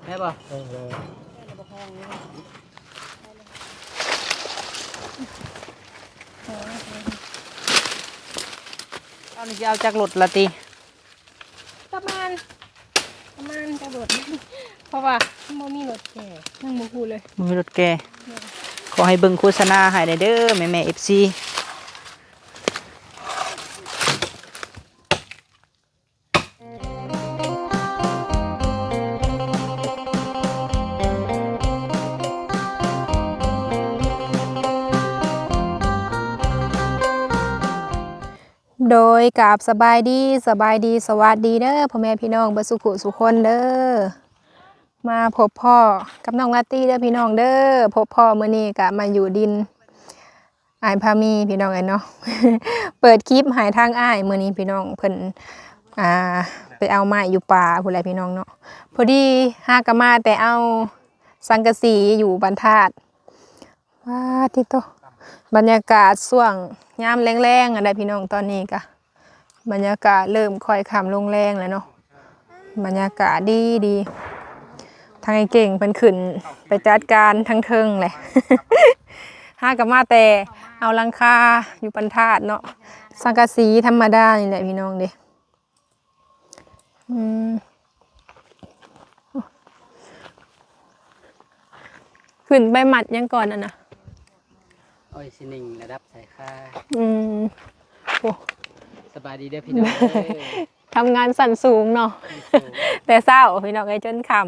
ແມ່ນບໍ່? ເອີ ເອີ ເອົານີ້ຊິເອົາຈັກລົດລະຕິ? ປະມານ ປະມານຈັກລົດ ເພາະວ່າມັນບໍ່ມີລົດແກ່ ຍັງບໍ່ຮູ້ເລີຍ ບໍ່ມີລົດແກ່. ຂໍໃຫ້ເບິ່ງໂຄສະນາໃຫ້ແດ່ເດີ ແມ່ໆ ເອັຟຊີ. ໂດຍ ກາບສະບາຍດີ ສະບາຍດີ ສະຫວັດດີເດີ ພໍ່ແມ່ພີ່ນ້ອງເບິດສູ່ຜູ້ສູ່ຄົນເດີ. ມາພົບພໍ້ກັບນ້ອງລາຕີເດີພີ່ນ້ອງເດີ. ພົບພໍ້ມື້ນີ້ກະມາຢູ່ດິນ ອ້າຍພາມີພີ່ນ້ອງເອີຍເນາະ. ເປີດຄລິບໃຫ້ທາງອ້າຍມື້ນີ້ພີ່ນ້ອງ ເພິ່ນ ອ່າ ໄປເອົາໄມ້ຢູ່ປ່າພຸ້ນແຫຼະພີ່ນ້ອງເນາະ. ພໍດີຫາກະມາແຕ່ເອົາສັງກະສີຢູ່ບ້ານທາດ. ປາດຕິໂຕ ບັນຍາກາດຊ່ວງຍາມແລງໆ ຫັ້ນແຫຼະພີ່ນ້ອງ. ຕອນນີ້ກະ ບັນຍາກາດເລີ່ມຄ່ອຍຄ່ຳລົງແລງແລ້ວເນາະ ບັນຍາກາດດີໆ. ທາງອ້າຍເກັ່ງເພິ່ນຂຶ້ນໄປຈັດການທາງເທິງແຫຼະ. ຫາກະມາແຕ່ເອົາຫຼັງຄາຢູ່ບ້ານທາດເນາະ ສັງກະສີທຳມະດານີ້ແຫຼະພີ່ນ້ອງເດ້. ອືມ ຂຶ້ນໄປມັດຫຍັງກ່ອນຫັ້ນນະ? ໂອ້ຍ ຊິໜິ່ງລະດັບສາຍຄາ. ອືມ ໂອ້ ສະບາຍດີເດີພີ່ນ້ອງເດີ. ທຳງານຊັ້ນສູງເນາະ ຊັ້ນສູງ ແຕ່ເຊົ້າພີ່ນ້ອງເອີຍ ຈົນຄ່ຳ.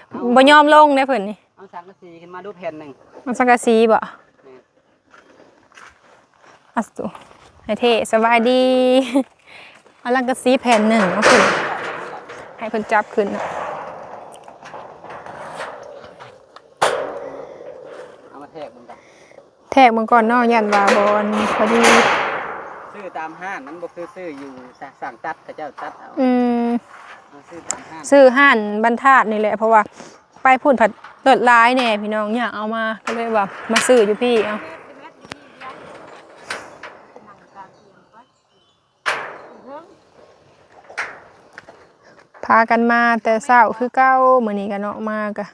ເອົ້າ ບໍ່ຍອມລົງເດ້ເພິ່ນນີ້. ເອົາສັງກະສີຂຶ້ນມາດູແຜ່ນໜຶ່ງ. ເອົາສັງກະສີບໍ? ແມ່ນ. ອັດໂຕ ໃຫ້ເທ່. ສະບາຍດີ. ເອົາສັງກະສີແຜ່ນໜຶ່ງເອົາຂຶ້ນ ໃຫ້ເພິ່ນຈັບຂຶ້ນເນາະ. ເອົາມາແທກເບິ່ງກ່ອນ ແທກເບິ່ງກ່ອນເນາະ ຢ້ານວ່າບໍ່ອັນພໍດີ. ຊື້ຕາມຮ້ານມັນບໍ່ຄືຊື້ຢູ່ ສ- ຊ່າງຕັດ ເຂົາເຈົ້າຕັດເອົາ. ອືມ ເຮົາຊື້ຕາມຮ້ານ ຊື້ຮ້ານບ້ານທາດນີ້ແຫຼະ ເພາະວ່າ ໄປພຸ້ນພັດລົດຫຼາຍແດ່ພີ່ນ້ອງ ຢາກເອົາມາ ກໍເລີຍວ່າມາຊື້ຢູ່ພີ້. ເອົາ ພາກັນມາແຕ່ເຊົ້າຄືເກົ່າ ມື້ນີ້ກະເນາະ ມາກະ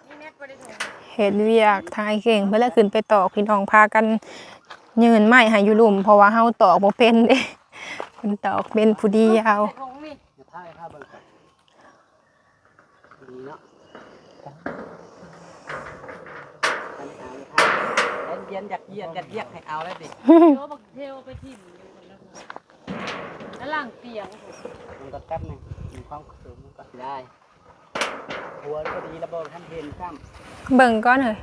ເຮັດວຽກ. ທາງອ້າຍເກັ່ງເພິ່ນລະຂຶ້ນໄປຕອກພີ່ນ້ອງ ພາກັນຍື່ນໄມ້ໃຫ້ຢູ່ລຸ່ມ ເພາະວ່າເຮົາຕອກບໍ່ເປັນເດ້ ເພິ່ນຕອກເປັນຜູ້ດຽວ. ນີ້ເນາະ ອັນນີ້ຫາເລີຍ ຖ້າເຢັນຢາກຢຽດຢາກຢຽກໃຫ້ເອົາແລ້ວຕິ. ໂຍບັກເທວໄປຖິ້ມຢູ່ພຸ້ນລະ ກຳລັງປຽງ. ມັນກໍກັບໜຶ່ງ ມີຄວາມສູງມັນກໍຊິໄດ້ ຫົວກໍດີລະບໍ່ທັນເຫັນຊ້ຳ. ເບິ່ງກ່ອນເຮີ້ຍ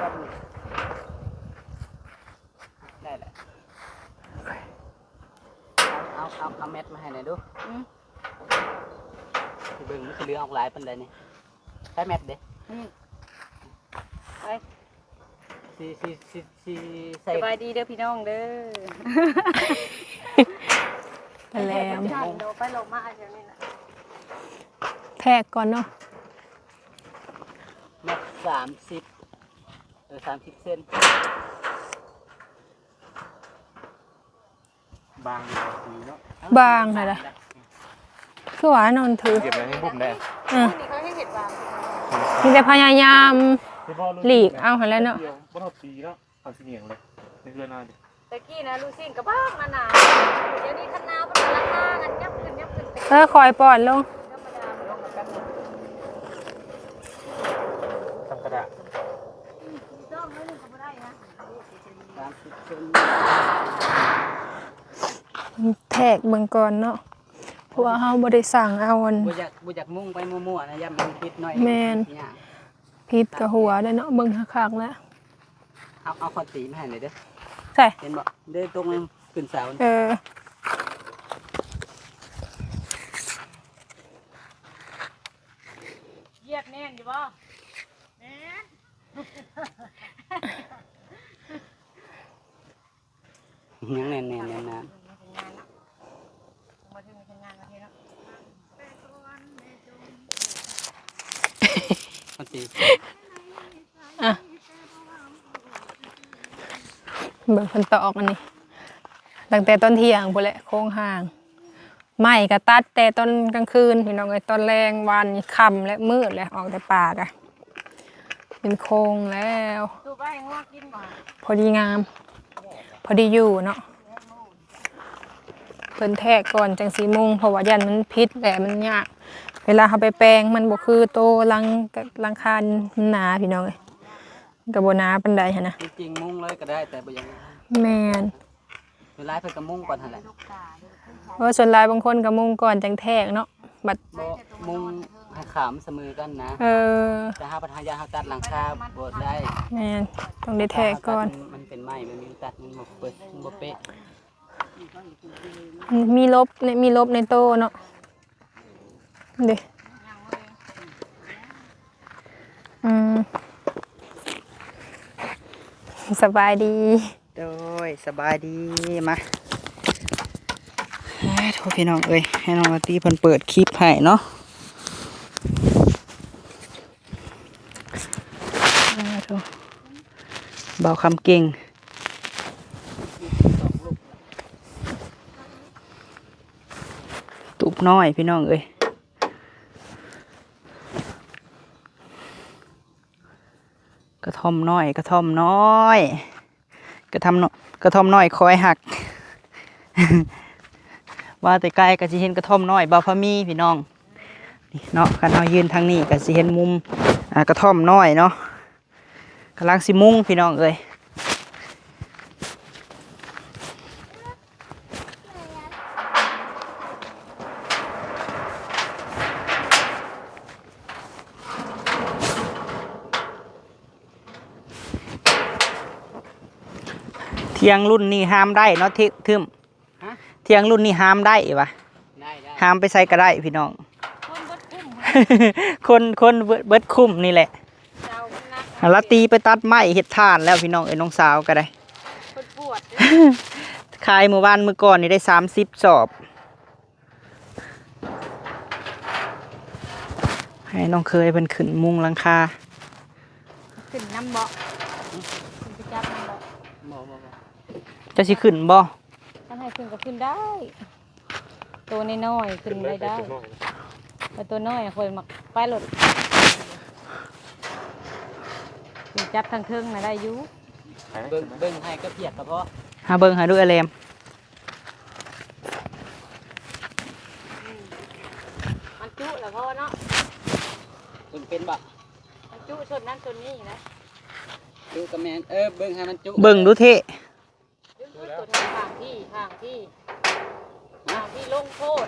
ກັບໜຶ່ງ ໄດ້ແຫຼະ. ເອົາ ເອົາ ເອົາແມັດມາໃຫ້ໜ່ອຍດູ. ອືມ ຊິເບິ່ງມັນຊິເຫຼືອອອກຫຼາຍປານໃດນີ້. ໃຊ້ແມັດເດ້. ນີ້ ໄປ ຊິ ຊິ ຊິ ຊິໃສ່. ສະບາຍດີເດີພີ່ນ້ອງເດີ. ແລ້ວ ໄປລົງມາແຖວນີ້ລະ ແທກກ່ອນເນາະ. ແມັດສາມສິບ ເອີ ສາມສິບເຊັນ. ບາງດີເນາະ ບາງຫັ້ນລະ ຄືວ່ານອນຖື ເກັບໄວ້ໃຫ້ບຸ້ມແດ່. ເອີ ນີ້ເຂົາເຮັດບາງ ມີແຕ່ພະຍາຍາມຫຼີກເອົາຫັ້ນແຫຼະເນາະ. ບໍ່ຮອດປີເນາະ ເອົາຊິຫຍັງເລີຍ ໃນເຮືອນເຮົານີ້. ແຕ່ກີ້ນະລູກຊີ້ນກະບາງໜາໆ ດຽວນີ້ຄັນໜາວມັນກະລາຄາກັນຫຍັບຂຶ້ນຫຍັບຂຶ້ນ. ເອີ ຄ່ອຍປ້ອນລົງ ທຳມະດາ ທຳມະດາ ອືມ ຕ້ອງໜ້ອຍໜຶ່ງກະບໍ່ໄດ້ນະ. ແທກເບິ່ງກ່ອນເນາະ ເພາະວ່າເຮົາບໍ່ໄດ້ສັ່ງເອົາອັນ ບໍ່ຢາກ ບໍ່ຢາກມຸງໄປມົ້ວໆນະ ຢ້ານມັນຜິດໜ້ອຍ. ແມ່ນ ຜິດກະຫົວໄດ້ເນາະ ເບິ່ງຄັກໆແລ້ວ. ເອົາ ເອົາຄ້ອນຕີມາໃຫ້ໜ່ອຍເດີ. ໃສ່ ເຫັນບໍ່ ເດີຕົກຂຶ້ນເສົາ. ເອີ ຢຽບແໜ້ນຢູ່ບໍ່? ແໜ້ນ. ຍັງແໜ້ນໆ ແໜ້ນໜາ ມັນຊິ ອ່ະ ເບິ່ງເພິ່ນຕອກອັນນີ້ ຕັ້ງແຕ່ຕອນທ່ຽງພຸ້ນແຫຼະ ໂຄງຮ່າງ. ໄມ້ກໍຕັດແຕ່ຕອນກາງຄືນພີ່ນ້ອງເອີຍ, ຕອນແລງວານນີ້ຄ່ຳແລ້ວ ມືດແລ້ວ ອອກແຕ່ປ່າກະເປັນໂຄງແລ້ວ. ສູບໄວ້ໃຫ້ງົວກິນບໍ່? ພໍດີງາມ ພໍດີຢູ່ເນາະ. ເພິ່ນແທກກ່ອນຈັ່ງຊິມຸງ ເພາະວ່າຢ້ານມັນຜິດແຫຼະ ມັນຍາກ ເວລາເຮົາໄປແປງ ມັນບໍ່ຄືໂຕຫຼັງ ຫຼັງຄາມັນໜາພີ່ນ້ອງເອີຍ, ມັນກໍບໍ່ໜາປານໃດຫັ້ນນະ. ທີ່ຈິງມຸງເລີຍກໍໄດ້ ແຕ່ບໍ່ຢາກ ແມ່ນ. ສ່ວນຫຼາຍເພິ່ນກໍມຸງກ່ອນຫັ້ນແຫຼະ. ເອີ ສ່ວນຫຼາຍບາງຄົນກໍມຸງກ່ອນຈັ່ງແທກເນາະ, ບັດ ບໍ່ ມຸງໃຫ້ຂາມສະເໝີກັນນະ. ເອີ ແຕ່ເຮົາພັດ ເຮົາຢ້ານເຮົາຕັດຫຼັງຄາບໍ່ໄດ້. ແມ່ນ ຕ້ອງໄດ້ແທກກ່ອນ. ມັນເປັນໄມ້ ມັນມີຕັດ ມັນບໍ່ເປີດ ມັນບໍ່ເປະ. ມີລົບໃນ ມີລົບໃນໂຕເນາະ. ເດ້ ອືມ ສະບາຍດີ. ໂດຍ ສະບາຍດີ. ມາ ໂທ້ ພີ່ນ້ອງເອີຍ ໃຫ້ນ້ອງລາຕີເພິ່ນເປີດຄລິບໃຫ້ເນາະ. ໂທ້ ບ່າວຄຳເກັ່ງ ຕູບນ້ອຍ ພີ່ນ້ອງເອີຍ. ກະທ່ອມນ້ອຍ ກະທ່ອມນ້ອຍ ກະທ່ອມນ້ອຍ ກະທ່ອມນ້ອຍຄອຍຮັກ. ວ່າແຕ່ໄກກໍຊິເຫັນກະທ່ອມນ້ອຍບ່າວພາມີພີ່ນ້ອງ. ນີ້ເນາະ ຄັນເຮົາຢືນທາງນີ້ກໍຊິເຫັນມຸມ ອາ ກະທ່ອມນ້ອຍເນາະ. ກຳລັງຊິມຸງ ພີ່ນ້ອງເອີຍ. ຖຽງລຸ້ນນີ້ຫ້າມໄດ້ເນາະ ທຶ- ທຶມ. ຮະ? ຖຽງລຸ້ນນີ້ຫ້າມໄດ້ຫວະ? ໄດ້ ໄດ້ ຫ້າມໄປໃສກໍໄດ້ພີ່ນ້ອງ. ຄົນເບິດຄຸ້ມ ຄົນ ຄົນເບິດ ເບິດຄຸ້ມນີ້ແຫຼະ. ເຈົ້າມັນໜັກ ລາຕີໄປຕັດໄມ້ເຮັດຖ່ານແລ້ວພີ່ນ້ອງເອີຍ, ນ້ອງສາວກໍໄດ້ເພິ່ນປວດເດ້. ຂາຍມື້ວານມື້ກ່ອນນີ້ໄດ້ສາມສິບສອບ. ໃຫ້ນ້ອງເຂີຍເພິ່ນຂຶ້ນມຸງຫຼັງຄາ. ຂຶ້ນນຳບໍ່? ຂຶ້ນໄປຈັບນຳບໍ່? ບໍ່ ບໍ່ ບໍ່. ເຈົ້າຊິຂຶ້ນບໍ່? ຄັນໃຫ້ຂຶ້ນກໍຂຶ້ນໄດ້. ໂຕນ້ອຍໆຂຶ້ນໄດ້ໄດ້. ແຕ່ໂຕນ້ອຍຂ້ອຍມັກໄປໂລດ. ຂຶ້ນຈັບທາງເທິງນະໄດ້ຢູ່. ເບິ່ງ ເບິ່ງໃຫ້ກະພຽກກໍພໍ. ຫາເບິ່ງໃຫ້ດູ ອ້າຍແຫຼມ. ອືມ ມັນຈຸແລ້ວພໍເນາະ. ເບິ່ງເປັນບໍ່? ມັນຈຸສ່ວນນັ້ນສ່ວນນີ້ນະ. ຈຸກໍແມ່ນ. ເອີ ເບິ່ງໃຫ້ມັນຈຸ. ເບິ່ງດູເທ. ດຶງຂຶ້ນຕົວທາງພີ້ ທາງພີ້ ທາງພີ້ລົງໂພດ.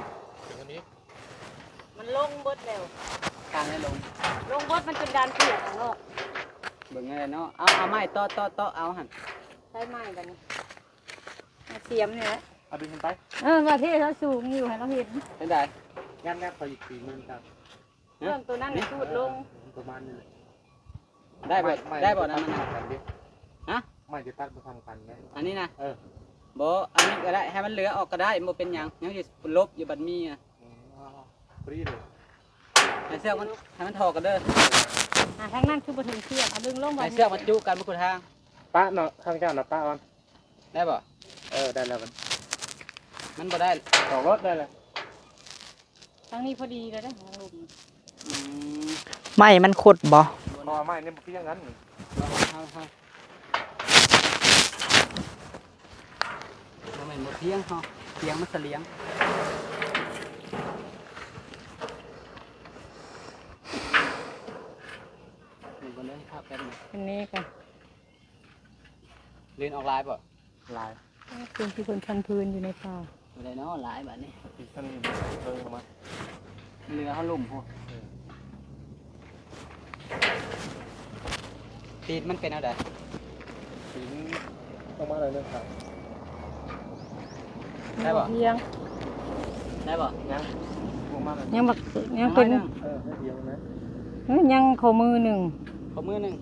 ມັນລົງເບິດແລ້ວ. ທາງໃດລົງ? ລົງເບິດ ມັນເປັນດ້ານເຜືອກຂ້າງນອກ. ເບິ່ງແນ່ເນາະ. ເອົາ ເອົາໄມ້ເຕາະ ເຕາະ ເຕາະເອົາຫັ້ນ. ໃຊ້ໄມ້ບັດນີ້ ມາສຽມນີ້ແຫຼະ. ເອົາດຶງຂຶ້ນໄປ. ເອີ ວ່າເທລາວສູງຢູ່ ໃຫ້ລາວເຫັນ. ເປັນໃດ? ງາມໆ ຂໍອີກສີ່ໝື່ນກັນ. ເບື້ອງໂຕນັ້ນນະຈູດລົງ. ປະມານນີ້ແຫຼະ. ໄດ້ບໍ່? ໄມ້ ໄດ້ບໍ່ນະ? ມັນ ໄມ້ຈະຕັດບໍ່ທັນກັນເດ້. ຮະ? ໄມ້ຈະຕັດບໍ່ທັນກັນເດ້ ອັນນີ້ນະ. ເອີ ບໍ່ ອັນນີ້ກໍໄດ້ ໃຫ້ມັນເຫຼືອອອກກໍໄດ້ ບໍ່ເປັນຫຍັງ. ຍັງຊິລົບຢູ່ບັດມີອະ. ອືມ ພໍດີເລີຍ. ໃຫ້ເຊືອກມັນ ໃຫ້ມັນທໍ່ກັນເດີ. ອ່າ ທາງນັ້ນຄືບໍ່ເຖິງເຊືອກ ເອົາດຶງລົງບັດນີ້. ໃຫ້ເຊືອກມັນຈຸກັນໝົດທຸກທາງ. ປະເນາະ ທາງເຈົ້ານະປະກ່ອນ. ໄດ້ບໍ່? ເອີ ໄດ້ແລ້ວ. ມັນ ມັນບໍ່ໄດ້ ອອກລົດໄດ້ແລ້ວ. ທາງນີ້ພໍດີແລ້ວເດ້ ທາງລຸ່ມ. ອືມ ໄມ້ມັນຄົດບໍ່? ເພາະວ່າໄມ້ນີ້ບໍ່ພຽງກັນ. ເຮົາ ເຮົາ ເຮົາ ບໍ່ແມ່ນບໍ່ພຽງ ເຮົາພຽງມັນສະຫຼຽງ. ນີ້ບໍ່ໄດ້ຄັບແບບນີ້ ອັນນີ້ກໍ ເລນອອກຫຼາຍບໍ່? ຫຼາຍ. ເປັນທີ່ເພິ່ນພັນພື້ນຢູ່ໃນປ່າ. ບໍ່ໄດ້ເນາະ ຫຼາຍບາດນີ້. ອີກເທົ່ານີ້ເບິ່ງອອກມາ ເຫຼືອເຮົາລຸ່ມພຸ້ນ. ເອີ ຕີນມັນເປັນແນວໃດ? ຕີນອອກມາໜ້ອຍໜຶ່ງຄັບ. ໄດ້ບໍ່? ພຽງ ໄດ້ບໍ່? ຍັງ ອອກມາໜ້ອຍ ຍັງບັກ ຍັງເປັນ ເອີ ໜ້ອຍດຽວນະ. ເອີ ຍັງຂໍ້ມືໜຶ່ງ ຂໍ້ມືໜຶ່ງ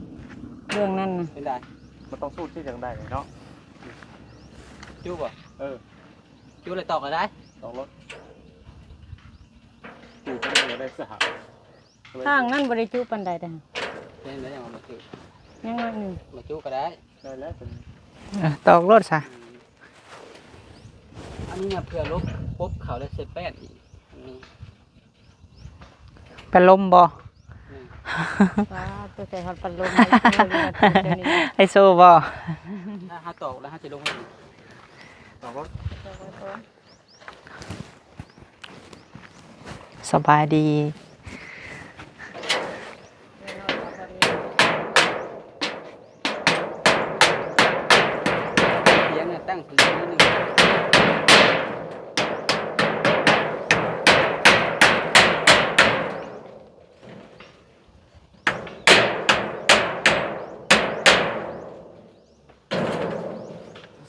ເລື່ອງນັ້ນນະ. ເປັນໃດ? ມັນຕ້ອງສູດທີ່ຈັ່ງໃດເນາະ. ຈຸບໍ່? ເອີ ຈຸແລ້ວຕອກກໍໄດ້ ຕອກລົດ. ຈຸໄດ້ສະຫະ ທາງນັ້ນບໍ່ໄດ້ຈຸປານໃດເດ້. ເປັນໄດ? ຍັງບໍ່ຈຸ ຍັງໜ້ອຍໜຶ່ງ ບໍ່ຈຸກໍໄດ້. ໄດ້ແລ້ວ ເອີ ຕອກລົດຊະ. ອັນນີ້ນະ ເພື່ອລົບ ປົບເຂົ້າແລ້ວໃສ່ແປ້ນອີກ ອັນນີ້ ພັດລົມບໍ່? ແມ່ນ. ວ້າ ຕົວໃສ່ຮອດພັດລົມ ໄຮໂຊບໍ່? ຖ້າເຮົາຕອກແລ້ວເຮົາຊິລົງ ຕອກລົດ. ສະບາຍດີ.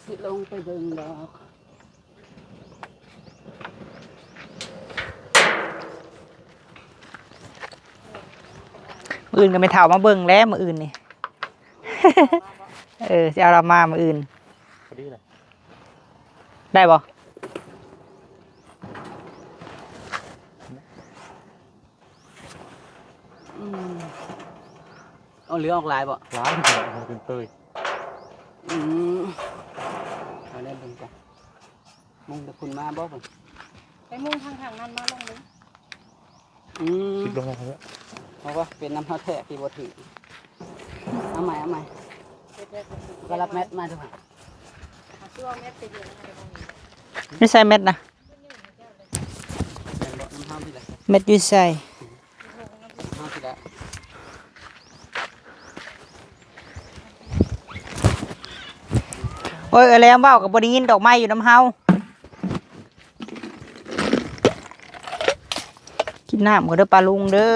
ຊິລົງໄປເບິ່ງດອກ. ມື້ອື່ນກໍແມ່ເຖົ້າມາເບິ່ງແລ້ວ ມື້ອື່ນນີ້. ເອີ ຊິເອົາລາວມາມື້ອື່ນ. ພໍດີເລີຍ. ໄດ້ບໍ່? ອືມ ເອົາເຫຼືອອອກຫຼາຍບໍ່? ຫຼາຍ ເປັນເຕີຍ. ອືມ ເອົາແນວເບິ່ງກ່ອນ. ມຸງແຕ່ພຸ້ນມາບໍ່? ໄປມຸງທາງ ທາງນັ້ນມາ ລອງເບິ່ງ. ອືມ ເພາະວ່າເປັນນຳເຮົາແທ້ທີ່ບໍ່ຖືກ. ເອົາໃໝ່ ເອົາໃໝ່. ກໍລັບແມັດມາດູ. ເອົາ ຄືເອົາແມັດໄປເດີນໃຫ້ບໍ່ມີ. ຢູ່ໃສແມັດນະ? ແມ່ນບໍ່? ນຳເຮົານີ້ແຫຼະ. ແມັດຢູ່ໃສ? ເຮົາຊິໄດ້ ໂອ້ຍ ເອີ ແລ້ວເວົ້າກໍບໍ່ໄດ້ຍິນດອກ ໄມ້ຢູ່ນຳເຮົາ. ກິນນ້ຳກ່ອນເດີປ້າລຸງເດີ.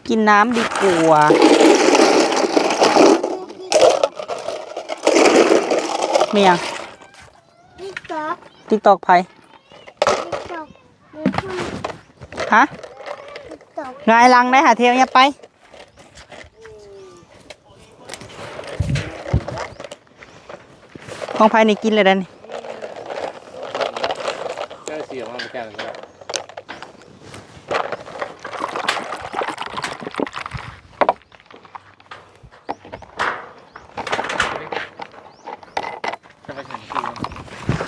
ກິນນ້ຳດີກວ່າ. ແມ່ນຫຍັງ? ຕິກຕອກ ຕິກຕອກໃຜ? ຕິກຕອກ ຫາ? ຕິກຕອກ ຫງາຍຫຼັງໄດ້ຫາ ເທວ ຫຍັບໄປ. ຂອງໃຜນີ້ ກິນແລ້ວໃດ໋ນີ້? ເຈົ້າເສຍມາແລ້ວ.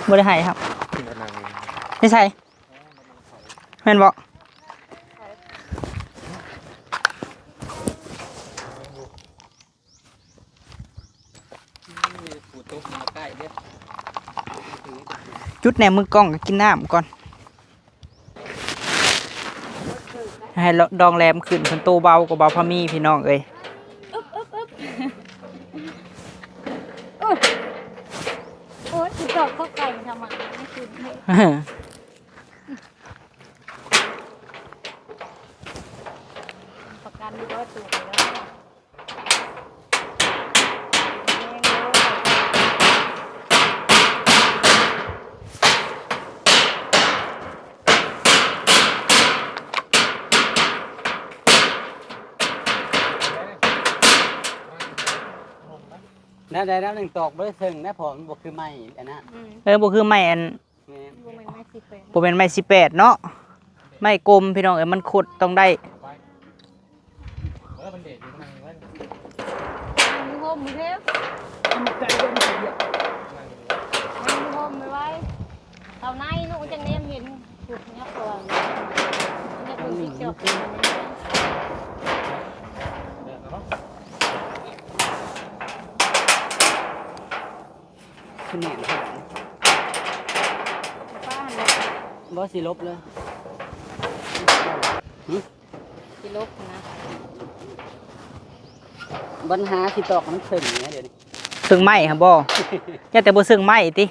ບໍ່ໄດ້ໃຫ້ຄັບ. ນີ້ໃສ? ແມ່ນບໍ່? ຈຸດແດ່ ມືກ້ອງກໍກິນນ້ຳກ່ອນ. ໃຫ້ດອງແຫຼມຂຶ້ນ ເພິ່ນໂຕເບົາກວ່າບ່າວພາມີ ພີ່ນ້ອງເອີຍ. ໂອ້ຍ ຊິຕອກເຂົ້າໄກ່ທຳໄມ ໄມ່ຂຶ້ນເລີຍ. ປະກັນຢູ່ບໍ່? ຕູກໄປແລ້ວ. ແນວໃດແນວໜຶ່ງຕອກບໍ່ໄດ້ເຊິ່ງນະ ເພາະມັນບໍ່ຄືໄມ້ອັນນັ້ນ. ອືມ ເອີ ບໍ່ຄືໄມ້ອັນ ແມ່ນ ບໍ່ແມ່ນໄມ້ສີ່ແປດ ບໍ່ແມ່ນໄມ້ສີ່ແປດເນາະ ໄມ້ກົມພີ່ນ້ອງເອີຍ ມັນຄົດຕ້ອງໄດ້. ຢູ່ຮົ່ມເດ້ ຢູ່ຮົ່ມໄວ້ ເຂົ້າໃນລູກມັນຈັ່ງແນມເຫັນ ພຸ້ນ ຍັບກ່ອນ ມັນຢາກເບິ່ງຕິກຕອກ. ຄືແໜ້ນແທ້ ປ້າຫັ້ນແຫຼະ ບໍ່ ຊິລົບເລີຍ ຫຶ ຊິລົບນະ ບັນຫາຊິຕອກມັນເຊິ່ງແດ່ດຽວນີ້ ເຊິ່ງໄມ້ຫັ້ນບໍ່? ຢ້ານແຕ່ບໍ່ເຊິ່ງໄມ້ຕິ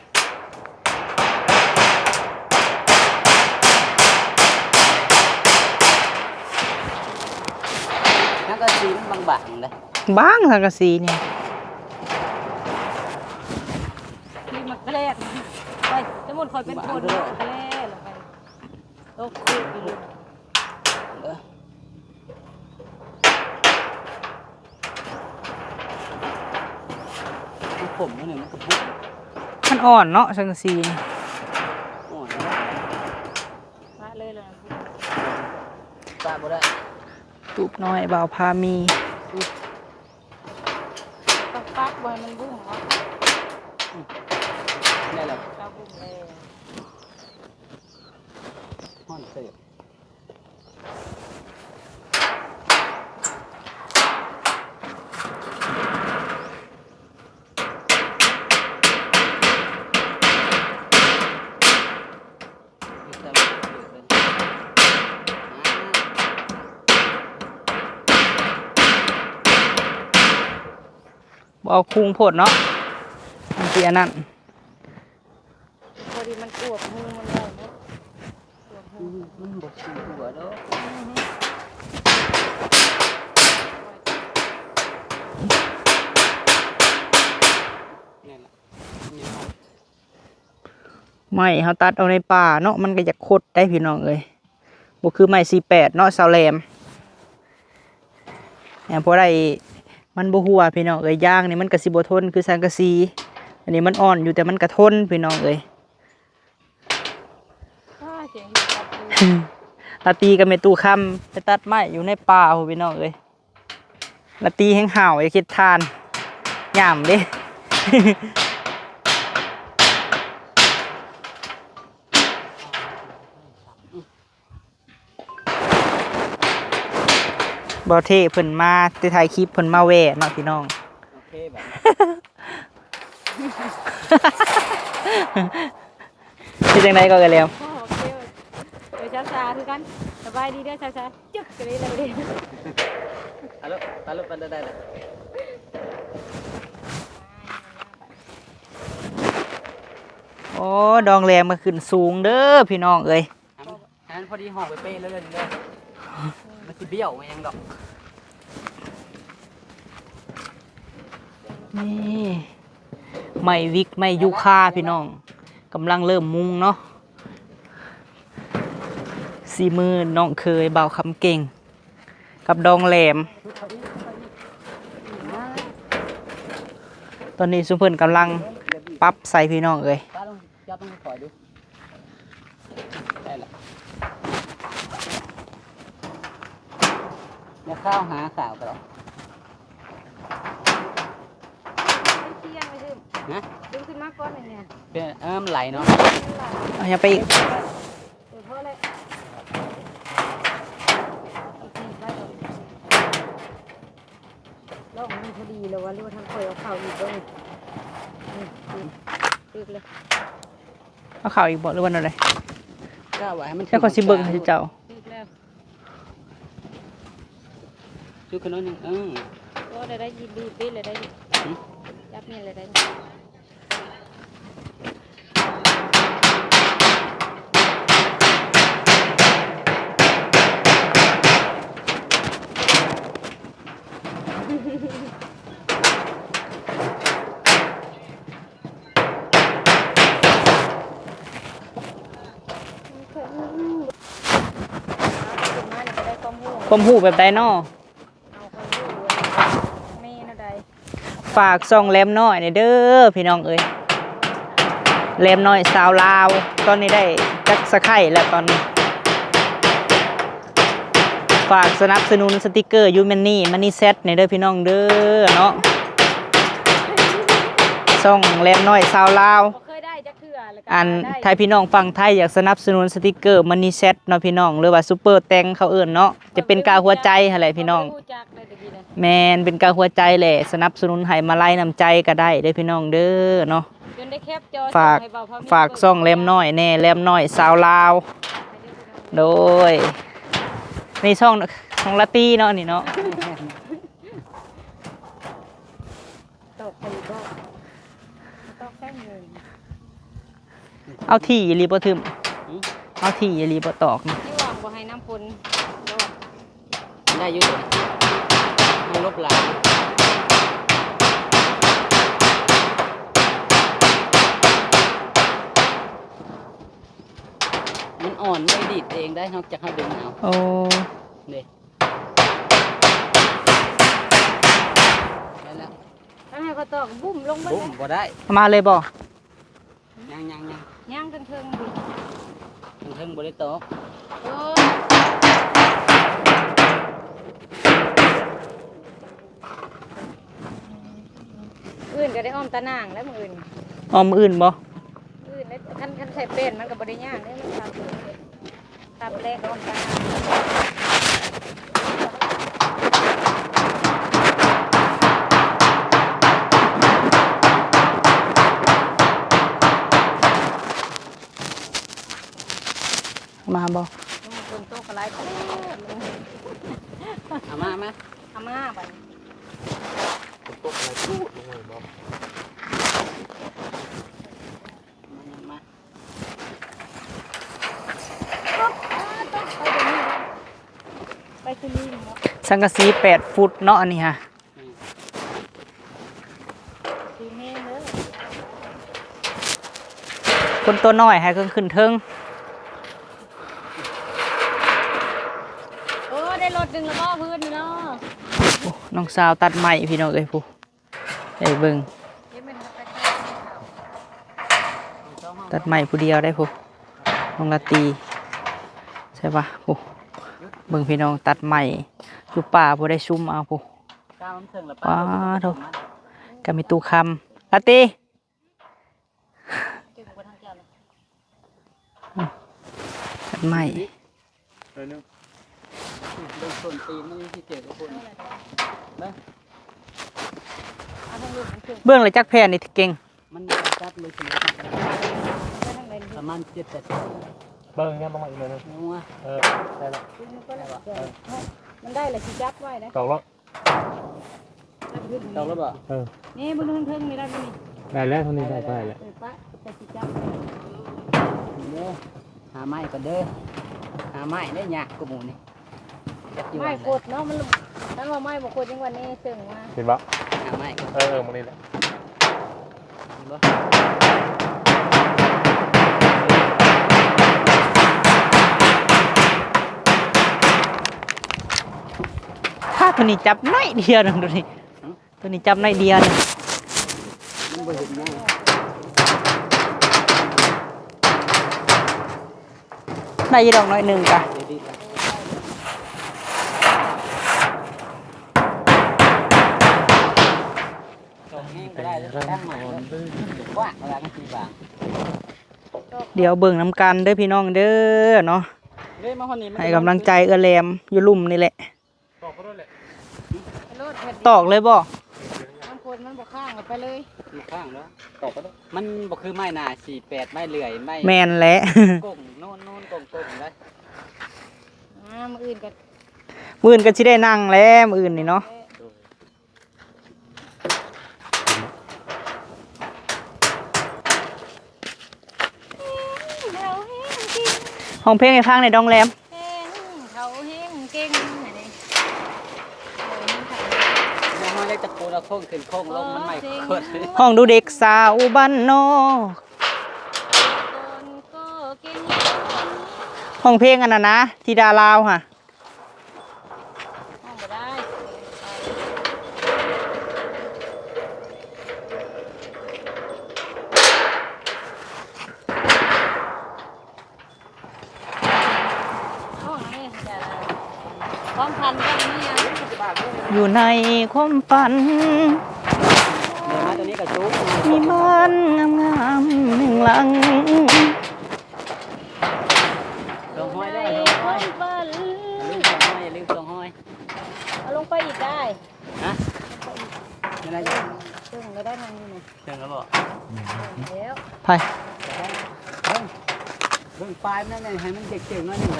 ສັງກະສີມັນບາງໆເດ້. ບາງສັງກະສີນີ້ ທີ່ມັນກະແລກ ໄປ ສົມມຸດຂ້ອຍເປັນຄົນ ມັນກະແລກລົງໄປ ຕົກຄືກຢູ່ ເອີ ມັນຂົມຢູ່ນີ້ ມັນກະປຸກ ມັນອ່ອນເນາະ ສັງກະສີນີ້ ອ່ອນ ປະເລີຍລະ ປະບໍ່ໄດ້. ຕູບນ້ອຍບ່າວພາມີ ອືມ ຕ້ອງປັກບໍ່ໃຫ້ມັນບຸ້ມເນາະ ອືມ ໄດ້ແລ້ວ ເອົາບຸ້ມ ຮ້ອນເຕີບ. ບໍ່ເອົາຄຸງໂພດເນາະ ມັນຊິອັນນັ້ນ. ພໍດີມັນກວບຮູມັນໄວ້ເນາະ ກວບຮູ ອືມ ມັນບໍ່ຊິຕົວດອກ ແມ່ນລະ ໄມ້ເຮົາຕັດເອົາໃນປ່າເນາະ ມັນກໍຢາກຄົດໄດ໋ພີ່ນ້ອງເອີຍ. ບໍ່ຄືໄມ້ສີ່ແປດເນາະ ຊາວແຫຼມ ແຫຼມພໍໄດ້ ມັນບໍ່ຮົ່ວພີ່ນ້ອງເອີຍ. ຢາງນີ້ມັນກໍຊິບໍ່ທົນຄືສັງກະສີ ອັນນີ້ມັນອ່ອນຢູ່ ແຕ່ມັນກໍທົນພີ່ນ້ອງເອີຍ. ວ້າ ສຽງຢູ່ກັບ ລາຕີກັບແມ່ຕູ້ຄຳ ໄປຕັດໄມ້ຢູ່ໃນປ່າພຸ້ນພີ່ນ້ອງເອີຍ. ລາຕີແຮງຫ້າວ ຢາກເຮັດຖ່ານ ຍາມເດ້. ບໍ່ເທ່ເພິ່ນມາແຕ່ຖ່າຍຄລິບ ເພິ່ນມາແວ່ເນາະພີ່ນ້ອງ. ໂອເຄບາດນີ້ ເປັນຈັ່ງໃດກໍເອື້ອຍແຫຼມ? ໂອເຄ ໂດຍຊາຊາຄືກັນ. ສະບາຍດີເດີຊາຊາ. ຈຶກກະເລີຍເລີຍ. ຕາລຸ ຕາລຸ ປານໃດລະ? ໂອ້ ດອງແຫຼມກໍຂຶ້ນສູງເດີພີ່ນ້ອງເອີຍ. ອັນນັ້ນພໍດີຫ້ອງເປ້ໆ ເລີຍເດີ ມັນຊິບ້ຽວແມ່ນຫຍັງດອກ. ນີ້ ໄມ້ວິກ ໄມ້ຢູຄາພີ່ນ້ອງ ກຳລັງເລີ່ມມຸງເນາະ. ສີມືນ້ອງເຂີຍບ່າວຄຳເກັ່ງກັບດອງແຫຼມ. ຕອນນີ້ຊຸມເພິ່ນກຳລັງປັບໃສ່ພີ່ນ້ອງເອີຍ. ຈັບມັນຄ່ອຍໆ ດູ ໄດ້ລະ. ຢ່າຄາວຫາຂາວກໍໄດ້. ເຄຍໄວ້ຕື່ມ. ຮະ? ດຶງຂຶ້ນມາກ່ອນແມ່ນຫຍັງ? ເປັນ ເອີ ມັນໄຫຼເນາະ. ມັນໄຫຼ. ເອົາຫຍັງໄປອີກ? ເອີ ພໍແລ້ວ. ເອົາຕີນໄປກ່ອນ. ລອງມັນພໍດີແລ້ວວ່າ ຫຼືວ່າທາງຂ້ອຍເອົາເຂົ້າອີກບໍ່ນີ້? ນີ້ ຕຶກເລີຍ. ເອົາເຂົ້າອີກບໍ່ ຫຼືວ່າແນວໃດ? ກະວ່າໃຫ້ມັນ ແລ້ວຂ້ອຍຊິເບິ່ງໃຫ້ເຈົ້າ. ຖືກແລ້ວ ຈຸກຂຶ້ນໜ້ອຍໜຶ່ງ. ເອີ ໂອ້ ໄດ້ ໄດ້ ບີບ ບີບແລ້ວໄດ້. ຫຶ? ຈັບນີ້ແລ້ວໄດ້. ຄວາມຮູ້ແບບໃດເນາະ? ເອົາຄວາມຮູ້ ມີແນວໃດ? ຝາກຊ່ອງແຫຼມນ້ອຍແດ່ເດີພີ່ນ້ອງເອີຍ. ແຫຼມນ້ອຍຊາວລາວ ຕອນນີ້ໄດ້ຈັກສະໄຄແລ້ວຕອນນີ້. ຝາກສະໜັບສະໜູນສະຕິກເກີຢູແມນນີ ມານີແຊັດ ແດ່ເດີພີ່ນ້ອງເດີເນາະ. ຊ່ອງແຫຼມນ້ອຍຊາວລາວ ບໍ່ເຄີຍໄດ້ຈັກເທື່ອ. ອັນ ໄທ ພີ່ນ້ອງຝັ່ງໄທຢາກສະໜັບສະໜູນສະຕິກເກີມານີແຊັດເນາະພີ່ນ້ອງ ຫຼືວ່າຊຸບເປີແຕັງເຂົາເອີ້ນເນາະ ຈະເປັນກາຫົວໃຈຫັ້ນແຫຼະພີ່ນ້ອງ. ແມ່ນ ເປັນກາຫົວໃຈແຫຼະ ສະໜັບສະໜູນໃຫ້ມາໄລນ້ຳໃຈກໍໄດ້ເດີພີ່ນ້ອງເດີເນາະ. ຝາກ ຝາກຊ່ອງແຫຼມນ້ອຍແດ່ ແຫຼມນ້ອຍຊາວລາວ. ໂດຍ ນີ້ຊ່ອງຂອງລາຕີເນາະ ນີ້ເນາະ. ຕອກໄປອີກບໍ່? ຕອກໃສ່ເລີຍ. ເອົາຖີ່ອີ່ຫຼີບໍ່ ທຶມ? ຫຶ? ເອົາຖີ່ອີ່ຫຼີບໍ່ຕອກນີ້? ທີ່ວ່າບໍ່ໃຫ້ນ້ຳຝົນ ໄດ້ຢູ່ ມັນລົບຫຼາຍ. ມັນອ່ອນ ມັນດີດເອງໄດ້ ນອກຈາກເຮົາດຶງເອົາ. ໂອ້ ເດ້. ໄດ້ແລ້ວ ຖ້າໃຫ້ຂ້ອຍຕອກບຸ້ມລົງເບິດ ບຸ້ມ ເລີຍ ບໍ່ໄດ້. ເອົາມາເລີຍບໍ່? ຍັງໆໆ ຍັງເທິງໆຢູ່ ເທິງໆບໍ່ໄດ້ຕອກ. ໂອ້ຍ ມື້ອື່ນກໍໄດ້ອ້ອມຕາໜ່າງແລ້ວ ມື້ອື່ນ. ອ້ອມມື້ອື່ນບໍ່? ມື້ອື່ນແລ້ວ ຄັນ ໃສ່ເປັນມັນກໍບໍ່ໄດ້ຍາກເດ້ ມັນສັບ ສັບແລ້ວກໍອອກມາ. ມາບໍ່? ຝົນຕົກກໍຫຼາຍເຕີບ. ເອົາມາ ເອົາມາ ເອົາມາບັດນີ້. ຝົນຕົກກໍຫຼາຍຕູດລົງເລີຍບໍ່? ມາ ມາ ໄປຄືລີງເນາະ ໄປຄືລີງເນາະ. ສັງກະສີແປດຟຸດເນາະ ອັນນີ້ຫະ. ດີແຮງເດີ ຄົນຕົວນ້ອຍໃຫ້ຂຶ້ນ ຂຶ້ນເທິງ. ໂອ້ ໄດ້ລົດໜຶ່ງແລ້ວບໍ່ ພື້ນນີ້ເນາະ. ໂອ້ ນ້ອງສາວຕັດໄມ້ພີ່ນ້ອງເອີຍ ຜູ້ໃຫ້ເບິ່ງ ຕັດໄມ້ຜູ້ດຽວໄດ້ຜູ້ ນ້ອງລາຕີ ໃຊ່ປະ ຜູ້ ເບິ່ງພີ່ນ້ອງ ຕັດໄມ້ຢູ່ປ່າຜູ້ ໄດ້ຊຸມເອົາຜູ້. ປ້າໂທ້ ກະມີຕູ້ຄຳ ລາຕີ ຕັດໄມ້ ເບິ່ງແລ້ວຈັກແຜ່ນນີ້ເກັ່ງ? ມັນຈັບເລີຍ ປະມານເຈັດແປດ ເບິ່ງຍາມລົງມາອີກໜ້ອຍໜຶ່ງ. ເອີ ໄດ້ລະ ມັນໄດ້ລະ ຊິຈັບໄວ້ເດ້ ຕອກລະ ຕອກລະບໍ່? ເອີ ນີ້ເບິ່ງເທິງໆ ນີ້ໄດ້ບໍ່ນີ້? ໄດ້ແລ້ວ ເທົ່ານີ້ໄດ້ ໄດ້ແລ້ວ ໄດ້ແລ້ວ ເອີ ປະ ຈະຊິຈັບ ເດີ ຫາໄມ້ກ່ອນເດີ ຫາໄມ້ໄດ້ຍາກກວ່າໝູ່ນີ້. ໄມ້ກົດເນາະ ມັນ ຄັນວ່າໄມ້ບໍ່ກົດ ຍັງວ່າແນ່ເຊິ່ງວ່າ ເຫັນບໍ່? ຫາໄມ້ກ່ອນ ເອີ ເອີ ໝ່ອງນີ້ແຫຼະ ເຫັນບໍ່? ຖ້າໂຕນີ້ຈັບໜ້ອຍດຽວໜຶ່ງ ໂຕນີ້ ຫຶ? ໂຕນີ້ຈັບໜ້ອຍດຽວໜຶ່ງ ມັນບໍ່ເຫັນໜ້າ. ໄດ້ຢູ່ດອກໜ້ອຍໜຶ່ງກະ ດຽວເບິ່ງນຳກັນເດີພີ່ນ້ອງເດີເນາະ ໃຫ້ກຳລັງໃຈເອື້ອຍແຫຼມຢູ່ລຸ່ມນີ້ແຫຼະ. ຕອກເລີຍບໍ່? ບາງຄົນມັນບໍ່ຄ້າງ ເອົາໄປເລີຍ ບໍ່ຄ້າງແລ້ວ ຕອກໄປເລີຍ ມັນບໍ່ຄືໄມ້ໜ້າ ສີ່ແປດ ໄມ້ເລື່ອຍ ໄມ້ ແມ່ນແຫຼະ ກົງໂນ້ນໆ ກົງໆ ໄດ້ ອ່າ ມື້ອື່ນກະ ມື້ອື່ນກະຊິໄດ້ນັ່ງແຫຼະ ມື້ອື່ນນີ້ເນາະ. ຮ້ອງເພງໃຫ້ຟັງແດ່ ດອງແຫຼມ. ຮ້ອງດູເດັກສາວບ້ານນອກ ຮ້ອງເພງອັນນັ້ນນະ ທິດາລາວຫະ. ຄວາມຝັນກໍມີ ຢູ່ໃນຄວາມຝັນ ມີບ້ານງາມໆ ໜຶ່ງຫຼັງ. ລົງຫ້ອຍເດີ ລົງຫ້ອຍ ຢ່າລືມລົງຫ້ອຍ ຢ່າລືມລົງຫ້ອຍ ເອົາລົງໄປອີກໄດ້ ຮະ ໄດ້ ເຖິງແລ້ວໄດ້ ນັ່ງຢູ່ນີ້ ເຖິງແລ້ວບໍ່? ເຖິງແລ້ວ ໄປ ເບິ່ງ ເບິ່ງປາຍມັນນັ້ນ ໃຫ້ມັນເຈັງໆ ໜ້ອຍໜຶ່ງ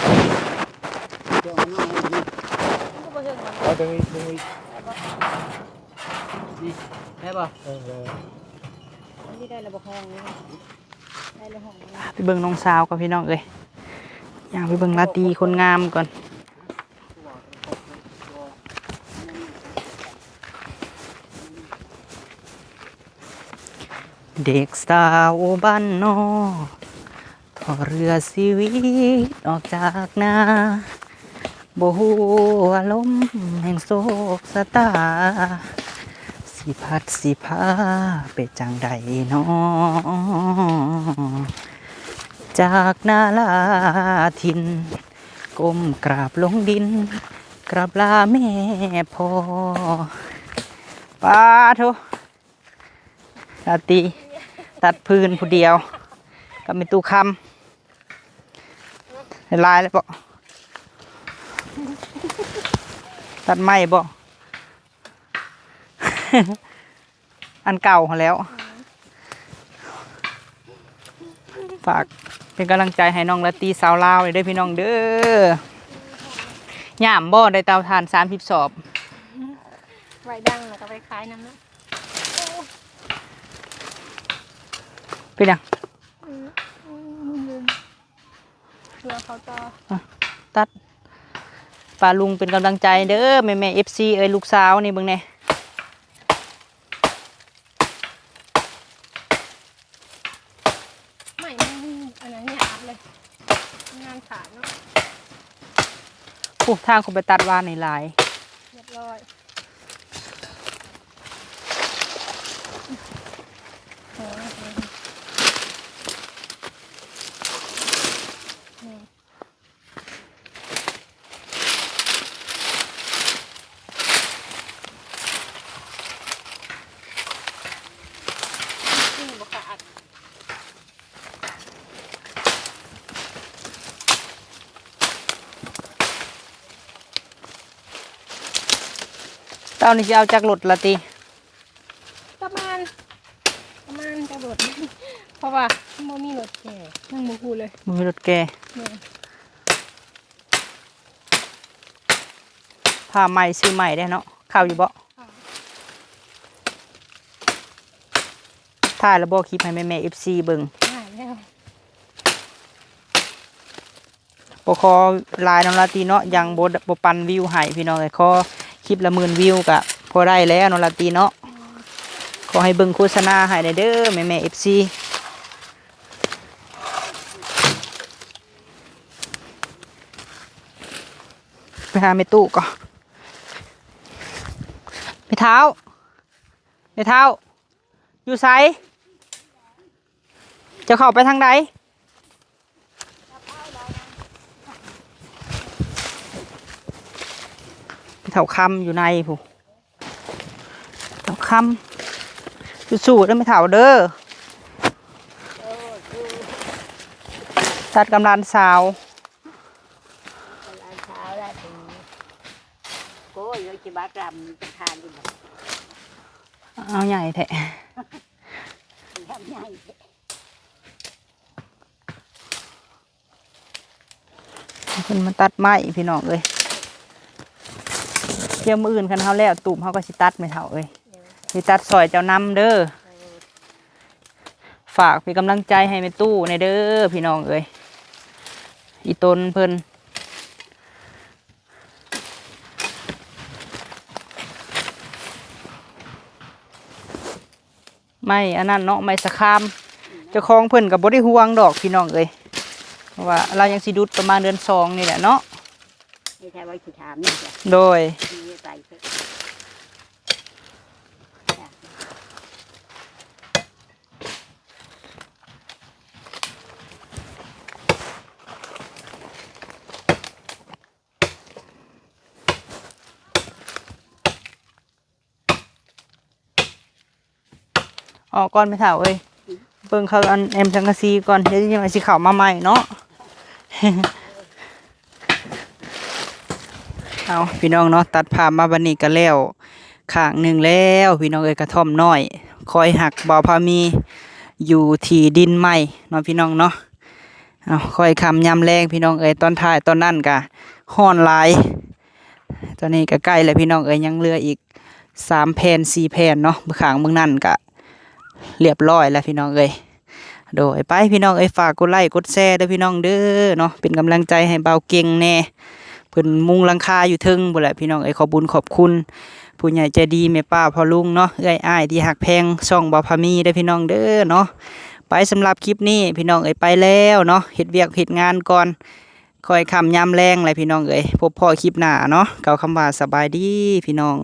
ເຈັງໜ້ອຍໜຶ່ງ ມັນກໍບໍ່ເຖິງ ເອົາດຶງອີກ ດຶງອີກ ໄດ້ບໍ່? ນີ້ ໄດ້ບໍ່? ເອີ ໄດ້ ອັນນີ້ໄດ້ແລ້ວບໍ່? ຫ້ອງນີ້ ໄປເບິ່ງນ້ອງສາວກ່ອນພີ່ນ້ອງເອີຍ ຍ່າງໄປເບິ່ງລາຕີຄົນງາມກ່ອນ. ເດັກສາວບ້ານນອກ ທໍ່ເຮືອຊີວິດອອກຈາກນາ ບໍ່ຮູ້ວ່າລົມແຫ່ງໂຊກຊະຕາ ຊິພັດຊິພາໄປຈັ່ງໃດນໍ ຈາກນາລາຖິ່ນ ກົ້ມກາບລົງດິນ ກາບລາແມ່ພໍ່. ປາໂທ ລາຕີ ຕັດຟືນຜູ້ດຽວ ຕັດແມ່ຕູ້ຄຳ ຫຼາຍແລ້ວບໍ່? ຕັດໄມ້ບໍ່? ອັນເກົ່າຫັ້ນແຫຼ້ວ. ຝາກເປັນກຳລັງໃຈໃຫ້ນ້ອງລາຕີສາວລາວເດີພີ່ນ້ອງເດີ. ຍາມບໍ່ໄດ້ເຕົາຖ່ານສາມສິບສອບ? ໄວ້ດັງແລ້ວກໍໄປຂາຍນຳເນາະ. ເປັນຫຍັງ? ເພື່ອເຂົາຕໍ່ ອ່ະ ຕັດ. ປ້າລຸງເປັນກຳລັງໃຈເດີ ແມ່ໆ ເອັຟຊີເອີຍ ລູກສາວນີ້ເບິ່ງແດ່. ໄມ້ມັນອັນນັ້ນຫຍາບເລີຍ ງານຂາດເນາະ. ໂອ້ ທາງເຂົາໄປຕັດວານນີ້ຫຼາຍ. ຮຽບຮ້ອຍ. ເຕົ້ານີ້ຊິເອົາຈັກລົດລະຕິ? ປະມານ ປະມານຈັກລົດ ເພາະວ່າມັນບໍ່ມີລົດແກ່ ຍັງບໍ່ຮູ້ເລີຍ ບໍ່ມີລົດແກ່. ແມ່ນ. ຜ້າໃໝ່ ຊື້ໃໝ່ແດ່ເນາະ. ເຂົ້າຢູ່ບໍ່? ເຂົ້າ. ຖ່າຍແລ້ວບໍ່ຄລິບໃຫ້ແມ່ໆ ເອັຟຊີເບິ່ງ? ຖ່າຍແລ້ວ. ບໍ່ຂໍຫຼາຍເນາະລາຕີເນາະ ຍັງບໍ່ ບໍ່ປັນວິວໃຫ້ພີ່ນ້ອງເອີຍ. ຂໍຄລິບລະໝື່ນວິວກະພໍໄດ້ແລ້ວເນາະລາຕີເນາະ. ແມ່ນ. ຂໍໃຫ້ເບິ່ງໂຄສະນາໃຫ້ແດ່ເດີ ແມ່ໆ ເອັຟຊີ. ໄປຫາແມ່ຕູ້ກ່ອນ. ແມ່ເຖົ້າ ແມ່ເຖົ້າ ຢູ່ໃສ? ເຈົ້າເຂົ້າໄປທາງໃດ? ແມ່ເຖົ້າຄຳຢູ່ໃນພຸ້ນ. ເຖົ້າຄຳ ສູ້ໆ ເດີແມ່ເຖົ້າເດີ. ຕັດກັບຫຼານສາວ ຫຼານສາວລະຕິ. ໂອ້ຍ ເອີຍ ຊິບາດລຳທານຢູ່ບໍ່? ເອົາໃຫຍ່ແທ້ ລຳໃຫຍ່ແທ້. ເພິ່ນມາຕັດໄມ້ພີ່ນ້ອງເອີຍ. ດຽວມື້ອື່ນຄັນເຮົາແລ້ວຕູບ ເຮົາກໍຊິຕັດແມ່ເຖົ້າເອີຍ. ຊິຕັດຊ່ອຍເຈົ້ານຳເດີ. ຝາກເປັນກຳລັງໃຈໃຫ້ແມ່ຕູ້ແດ່ເດີພີ່ນ້ອງເອີຍ. ອີ່ຕົນເພິ່ນ ໄມ້ອັນນັ້ນເນາະ ໄມ້ສະຄາມ. ເຈົ້າຂອງເພິ່ນກໍບໍ່ໄດ້ຫ່ວງດອກພີ່ນ້ອງເອີຍ ເພາະວ່າລາວຍັງຊິດຸດປະມານເດືອນສອງນີ້ແຫຼະເນາະ. ນີ້ແທ້ວ່າຊິຖາມນີ້ຈ້ະ. ໂດຍ. ນີ້ໄປເຖາະ. ອອກກ່ອນແມ່ເຖົ້າເອີຍ ເບິ່ງເຂົາອັນແອ້ມສັງກະສີກ່ອນ ດຽວຈັກໜ່ອຍຊິເຂົ້າມາໃໝ່ເນາະ. ເອົາ ພີ່ນ້ອງເນາະ ຕັດພາບມາບັດນີ້ກໍແລ້ວຂ້າງໜຶ່ງແລ້ວ ພີ່ນ້ອງເອີຍ. ກະທ່ອມນ້ອຍຄອຍຮັກບ່າວພາມີ ຢູ່ທີ່ດິນໃໝ່ເນາະ ພີ່ນ້ອງເນາະ. ເອົາ ຄ່ອຍຄ່ຳຍາມແລງພີ່ນ້ອງເອີຍ ຕອນທ້າຍຕອນນັ້ນກະຮ້ອນຫຼາຍ. ຕອນນີ້ກະໃກ້ແລ້ວພີ່ນ້ອງເອີຍ ຍັງເຫຼືອອີກສາມແຜ່ນສີ່ແຜ່ນເນາະ ເບື້ອງຂ້າງເບື້ອງນັ້ນກະລຽບລ້ອຍແລ້ວພີ່ນ້ອງເອີຍ. ໂດຍ ໄປພີ່ນ້ອງເອີຍ ຝາກກົດໄລ້ກົດແຊເດີພີ່ນ້ອງເດີເນາະ ເປັນກຳລັງໃຈໃຫ້ບ່າວເກັ່ງແດ່. ເພິ່ນມຸງຫຼັງຄາຢູ່ເທິງພຸ້ນແຫຼະພີ່ນ້ອງເອີຍ. ຂອບບຸນຂອບຄຸນຜູ້ໃຫຍ່ໃຈດີ ແມ່ປ້າພໍ່ລຸງເນາະ ເອື້ອຍອ້າຍທີ່ຮັກແພງຊ່ອງບ່າວພາມີເດີພີ່ນ້ອງເດີເນາະ. ໄປ ສຳລັບຄລິບນີ້ພີ່ນ້ອງເອີຍ ໄປແລ້ວເນາະ ເຮັດວຽກເຮັດງານກ່ອນ ຄ່ອຍຄ່ຳຍາມແລງແຫຼະພີ່ນ້ອງເອີຍ. ພົບພໍ້ຄລິບໜ້າເນາະ ກ່າວຄຳວ່າສະບາຍດີພີ່ນ້ອງ.